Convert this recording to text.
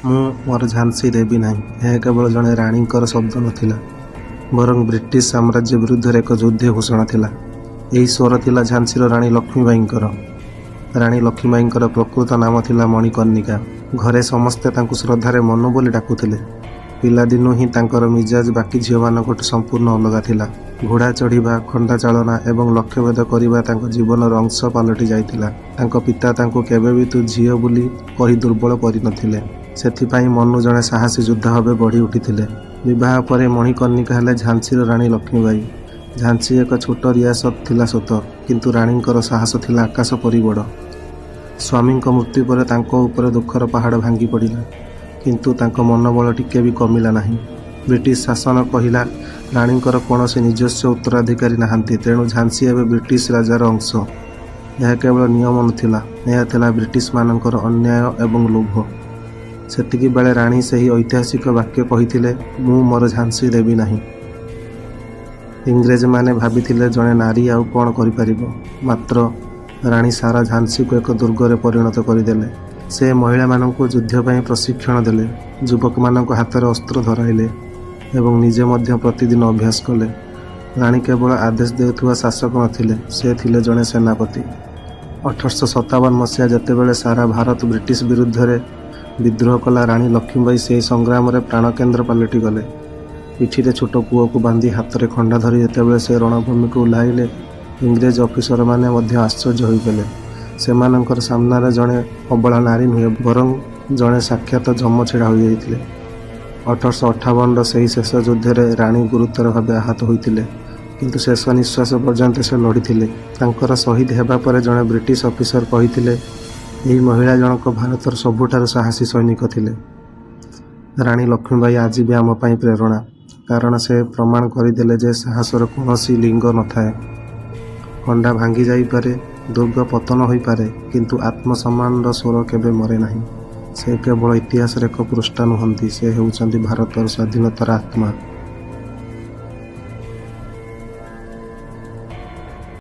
ମୁଁ ମୋର ଝାନ୍ସୀ ଦେବି ନାହିଁ। ଏହା କେବଳ ଜଣେ ରାଣୀଙ୍କର ଶବ୍ଦ ନଥିଲା, ବରଂ ବ୍ରିଟିଶ ସାମ୍ରାଜ୍ୟ ବିରୁଦ୍ଧରେ ଏକ ଯୁଦ୍ଧ ଘୋଷଣା ଥିଲା। ଏହି ସ୍ୱର ଥିଲା ଝାନ୍ସୀର ରାଣୀ ଲକ୍ଷ୍ମୀବାଈଙ୍କର। ରାଣୀ ଲକ୍ଷ୍ମୀବାଈଙ୍କର ପ୍ରକୃତ ନାମ ଥିଲା ମଣିକର୍ଣ୍ଣିକା। ଘରେ ସମସ୍ତେ ତାଙ୍କୁ ଶ୍ରଦ୍ଧାରେ ମନୁ ବୋଲି ଡାକୁଥିଲେ। ପିଲାଦିନୁ ହିଁ ତାଙ୍କର ମିଜାଜ ବାକି ଝିଅମାନଙ୍କଠୁ ସମ୍ପୂର୍ଣ୍ଣ ଅଲଗା ଥିଲା। ଘୋଡ଼ା ଚଢ଼ିବା, ଖଣ୍ଡା ଚାଳନା ଏବଂ ଲକ୍ଷ୍ୟଭେଦ କରିବା ତାଙ୍କ ଜୀବନର ଅଂଶ ପାଲଟି ଯାଇଥିଲା। ତାଙ୍କ ପିତା ତାଙ୍କୁ କେବେ ବି ତୁ ଝିଅ ବୋଲି କହି ଦୁର୍ବଳ କରିନଥିଲେ। ସେଥିପାଇଁ ମନୁ ଜଣେ ସାହସୀ ଯୋଦ୍ଧା ଭାବେ ବଢ଼ି ଉଠିଥିଲେ। ବିବାହ ପରେ ମଣିକର୍ଣ୍ଣିକା ହେଲେ ଝାନ୍ସୀର ରାଣୀ ଲକ୍ଷ୍ମୀବାଈ। ଝାନ୍ସୀ ଏକ ଛୋଟ ରିଆସତ ଥିଲା ସତ, କିନ୍ତୁ ରାଣୀଙ୍କର ସାହସ ଥିଲା ଆକାଶ ପରି ବଡ଼। ସ୍ୱାମୀଙ୍କ ମୃତ୍ୟୁ ପରେ ତାଙ୍କ ଉପରେ ଦୁଃଖର ପାହାଡ଼ ଭାଙ୍ଗି ପଡ଼ିଲା, କିନ୍ତୁ ତାଙ୍କ ମନୋବଳ ଟିକେ ବି କମିଲା ନାହିଁ। ବ୍ରିଟିଶ ଶାସନ କହିଲା, ରାଣୀଙ୍କର କୌଣସି ନିଜସ୍ୱ ଉତ୍ତରାଧିକାରୀ ନାହାନ୍ତି, ତେଣୁ ଝାନ୍ସୀ ଏବେ ବ୍ରିଟିଶ ରାଜାର ଅଂଶ। ଏହା କେବଳ ନିୟମ ନଥିଲା, ଏହା ଥିଲା ବ୍ରିଟିଶମାନଙ୍କର ଅନ୍ୟାୟ ଏବଂ ଲୋଭ। ସେତିକିବେଳେ ରାଣୀ ସେହି ଐତିହାସିକ ବାକ୍ୟ କହିଥିଲେ, ମୁଁ ମୋର ଝାନ୍ସୀ ଦେବି ନାହିଁ। ଇଂରେଜମାନେ ଭାବିଥିଲେ ଜଣେ ନାରୀ ଆଉ କ'ଣ କରିପାରିବ? ମାତ୍ର ରାଣୀ ସାରା ଝାନ୍ସୀକୁ ଏକ ଦୁର୍ଗରେ ପରିଣତ କରିଦେଲେ। ସେ ମହିଳାମାନଙ୍କୁ ଯୁଦ୍ଧ ପାଇଁ ପ୍ରଶିକ୍ଷଣ ଦେଲେ, ଯୁବକମାନଙ୍କ ହାତରେ ଅସ୍ତ୍ର ଧରାଇଲେ ଏବଂ ନିଜେ ମଧ୍ୟ ପ୍ରତିଦିନ ଅଭ୍ୟାସ କଲେ। ରାଣୀ କେବଳ ଆଦେଶ ଦେଉଥିବା ଶାସକ ନଥିଲେ, ସେ ଥିଲେ ଜଣେ ସେନାପତି। 1857 ମସିହା ଯେତେବେଳେ ସାରା ଭାରତ ବ୍ରିଟିଶ ବିରୁଦ୍ଧରେ ବିଦ୍ରୋହ କଲା, ରାଣୀ ଲକ୍ଷ୍ମୀବାଈ ସେହି ସଂଗ୍ରାମରେ ପ୍ରାଣକେନ୍ଦ୍ର ପାଲଟିଗଲେ। ପିଠିରେ ଛୋଟ ପୁଅକୁ ବାନ୍ଧି ହାତରେ ଖଣ୍ଡା ଧରି ଯେତେବେଳେ ସେ ରଣଭୂମିକୁ ଓହ୍ଲାଇଲେ, ଇଂରେଜ ଅଫିସରମାନେ ମଧ୍ୟ ଆଶ୍ଚର୍ଯ୍ୟ ହୋଇଗଲେ। ସେମାନଙ୍କର ସାମ୍ନାରେ ଜଣେ ଅବଳା ନାରୀ ନୁହେଁ, ବରଂ ଜଣେ ସାକ୍ଷାତ ଯମ ଛିଡ଼ା ହୋଇଯାଇଥିଲେ। 1858ର ସେହି ଶେଷ ଯୁଦ୍ଧରେ ରାଣୀ ଗୁରୁତର ଭାବେ ଆହତ ହୋଇଥିଲେ, କିନ୍ତୁ ଶେଷ ନିଶ୍ୱାସ ପର୍ଯ୍ୟନ୍ତ ସେ ଲଢ଼ିଥିଲେ। ତାଙ୍କର ସହିଦ ହେବା ପରେ ଜଣେ ବ୍ରିଟିଶ ଅଫିସର କହିଥିଲେ, ଏହି ମହିଳା ଜଣକ ଭାରତର ସବୁଠାରୁ ସାହସୀ ସୈନିକ ଥିଲେ। ରାଣୀ ଲକ୍ଷ୍ମୀବାଈ ଆଜି ବି ଆମ ପାଇଁ ପ୍ରେରଣା, କାରଣ ସେ ପ୍ରମାଣ କରିଦେଲେ ଯେ ସାହସର କୌଣସି ଲିଙ୍ଗ ନଥାଏ। ଖଣ୍ଡା ଭାଙ୍ଗି ଯାଇପାରେ, ଦୁର୍ଗ ପତନ ହୋଇପାରେ, କିନ୍ତୁ ଆତ୍ମସମ୍ମାନର ସ୍ୱର କେବେ ମରେ ନାହିଁ। ସେ କେବଳ ଇତିହାସର ଏକ ପୃଷ୍ଠା ନୁହନ୍ତି, ସେ ହେଉଛନ୍ତି ଭାରତର ସ୍ୱାଧୀନତାର ଆତ୍ମା।